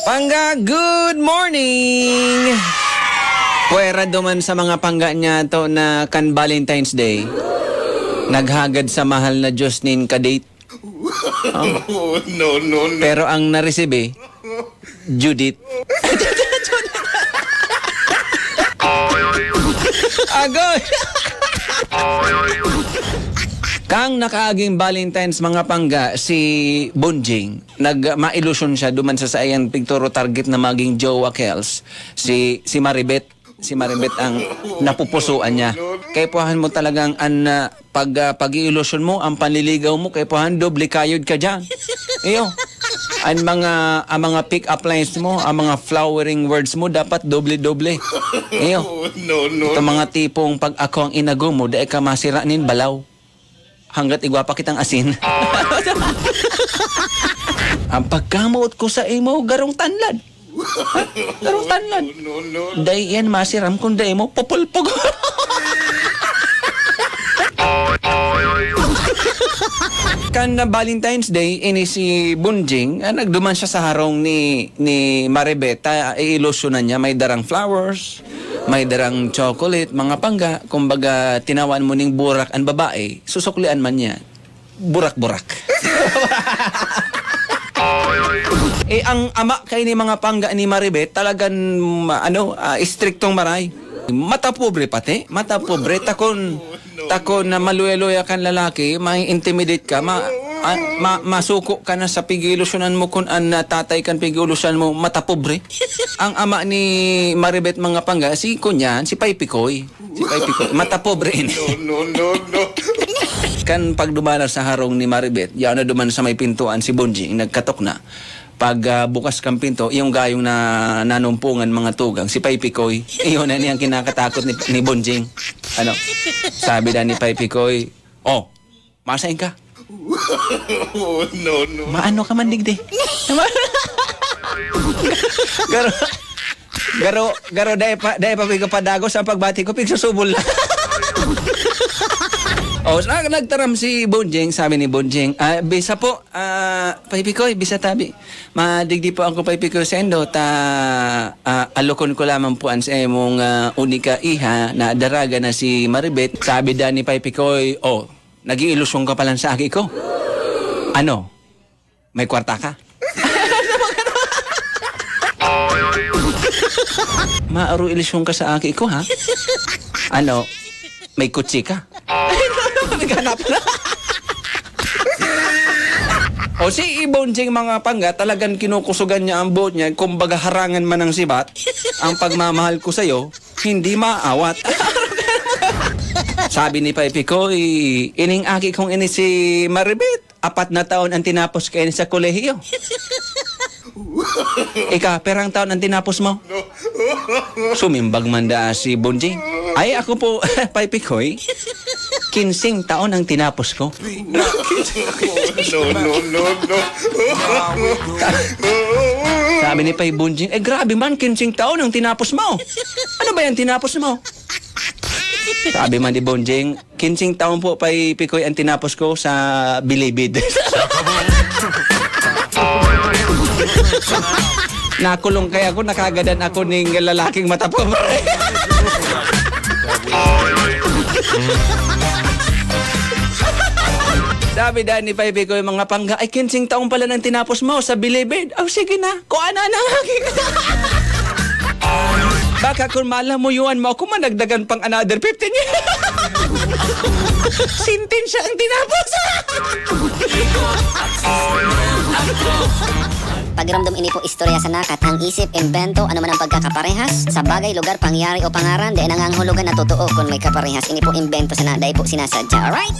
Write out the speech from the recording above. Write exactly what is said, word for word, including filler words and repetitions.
Pangga, good morning! Pwera duman sa mga pangga niya to na kan Valentine's Day, naghagad sa mahal na Diyos nin kadate. Oh. Oh, no, no, no. Pero ang naresibe, Judith. Agoy! Kang nakaaging Valentine's, mga pangga, si Bonjing, nag-, mailusyon siya duman sa saiyang pigturo target na maging jowa, Kels, si, si Maribet. Si Maribet ang napupusuan niya. Kaipuhan mo talagang an, ah, pag, ah, pag-iilusyon mo, ang panliligaw mo, kaipuhan doble kayod ka diyan. Iyo. Ang mga, ang mga pick-up lines mo, ang mga flowering words mo, dapat doble-doble. Iyo. No, no, Itong no. mga tipong pag ako ang inago mo, dai ka masira nin balaw. Hangga't igwa pa kitang asin. Ang pagkamoot ko sa imo, garong tanlad. Garong tanlad. No, no, no. Dai yan masiram kung dai mo pupulpog. Kan na Valentine's Day, ini si Bunjing, ah, nagduman siya sa harong ni, ni Maribet, ah, iilusyonan niya, may darang flowers, may darang chocolate, mga pangga, kumbaga, tinawaan mo ning burak ang babae, susuklian man niya. Burak-burak. Eh, ang ama kay ni mga pangga ni Maribet, talagan, ma-, ano, ah, istriktong maray. Mata pobre pati, mata pobre. Takon, takon na maluya-luya kan lalaki, ma-intimidate ka, ma-, ah, ma-, masuko ka na sa pag-iilusyonan mo kun an, ah, tatay kan pag-iilusyonan mo, mata pobre. Ang ama ni Maribet, mga pangga, si kunyan, si Pay Pikoy. Si Pay Pikoy. Mata pobre ini. No, no, no, no. Kan pagduman na sa harong ni Maribet, yaon na duman sa may pintuan si Bonjing, nagkatok na. Pag, ah, bukas kan pinto, iyong gayong na nanumpungan mga tugang, si Pay Pikoy. Iyon na niyang kinakatakot ni, ni Bonjing. Ano? Sabi na ni Pay Pikoy, "Oh, masain ka?" Oh, no, no. "Maano ka man, digdi?" Garo, garo, garo, dai pa, dai pa pigpapadagos ang pagbati ko, pigsusubol na. Oh, sa nagtaram si Bonjing, sabi ni Bonjing, "Ah, bisa po, ah, Pay Pikoy, bisa tabi. Madigdi po ako, Pay Pikoy, sendo, ta, ah, alokon ko lamang po an sa imong, ah, unika iha na daraga na si Maribet." Sabi da ni Pay Pikoy, "Oh, nag-iilusyon ka pa lang sa aki ko. Ano? May kwarta ka?" "Maaro ilusyon ka sa aki ko, ha? Ano? May kutsi ka?" Naghanap na. O, si Bonjing, mga pangga, talagang kinukusugan niya ang buot niya, kumbaga harangan man ng sibat, ang pagmamahal ko sa'yo, hindi maawat. Sabi ni Pay Pikoy, "Ining aki kong ini si Maribet, apat na taon ang tinapos kaini sa kolehiyo. Ika, perang taon ang tinapos mo?" Sumimbag man daa si Bonjing, "Ay, ako po, Pay Pikoy, kinsing taon ang tinapos ko." No, no, no, no. Sabi ni Pay Bonjing, "Eh, grabe man, kinsing taon ang tinapos mo. Ano ba yan tinapos mo?" Sabi man ni Bonjing, "Kinsing taon po, Pay Pikoy, ang tinapos ko sa bilibid." Nakulong kaya ako, nakagadan ako ning lalaking mata pobre. Sabi daan ni Pay Pikoy, "Mga pangga, ay, kinsing taon pala nang tinapos mo sa bilibid." "Oh, sige na. Kung ano na nga." Baka kung malamuyuan mo ako, managdagan pang another fifteen years. Sentensya ang tinapos. Pakiramdam, ini po istorya sana, kathang isip, imbento, ano man ang pagkakaparehas sa bagay, lugar, pangyayari o pangaran, dai nangangahulugan na totoo kun may kaparehas. Ini po imbento sana, dai po sinasadya. Alright?